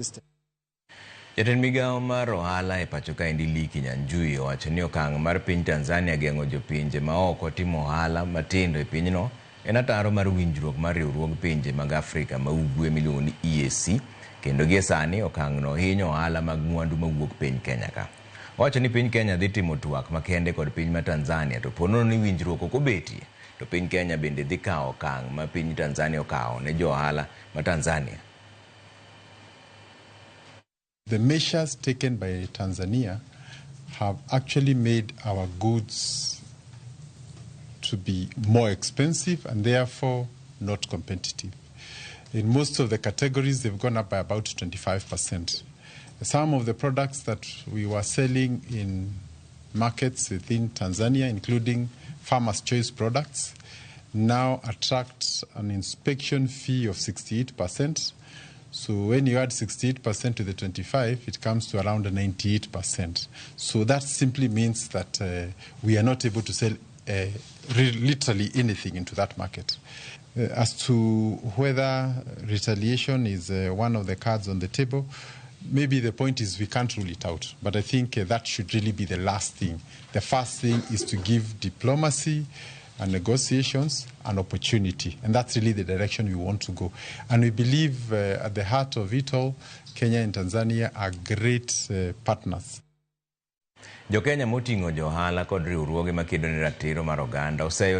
System. Jatend migawo mar ohala e pacho kaendi, Lee Kinyanjui, owacho ni okang' mar piny Tanzania geng'o jopinje maoko timo ohala matindo e pinyno en ataro mar winjruok mar riwruog pinje mag Afrika ma ugwe miluongo ni EAC, kendo gie sani okang'no hinyo ohala mag mwandu mawuok piny Kenya ka. Owacho ni piny Kenya dhi timo twak makende kod piny ma Tanzania, to ponono ni winjruok ok obetie, to piny Kenya bende dhi kawo okang' ma piny Tanzania okawo ne jo ohala ma Tanzania. The measures taken by Tanzania have actually made our goods to be more expensive and therefore not competitive. In most of the categories, they've gone up by about 25%. Some of the products that we were selling in markets within Tanzania, including Farmers' Choice products, now attract an inspection fee of 68%. So when you add 68% to the 25, it comes to around 98%. So that simply means that we are not able to sell literally anything into that market. As to whether retaliation is one of the cards on the table, maybe the point is we can't rule it out. But I think that should really be the last thing. The first thing is to give diplomacy and negotiations an opportunity. And that's really the direction we want to go. And we believe at the heart of it all, Kenya and Tanzania are great partners. Jokenya moting'o johala kod riwruoge makedo ne ratiro mar oganda oseyo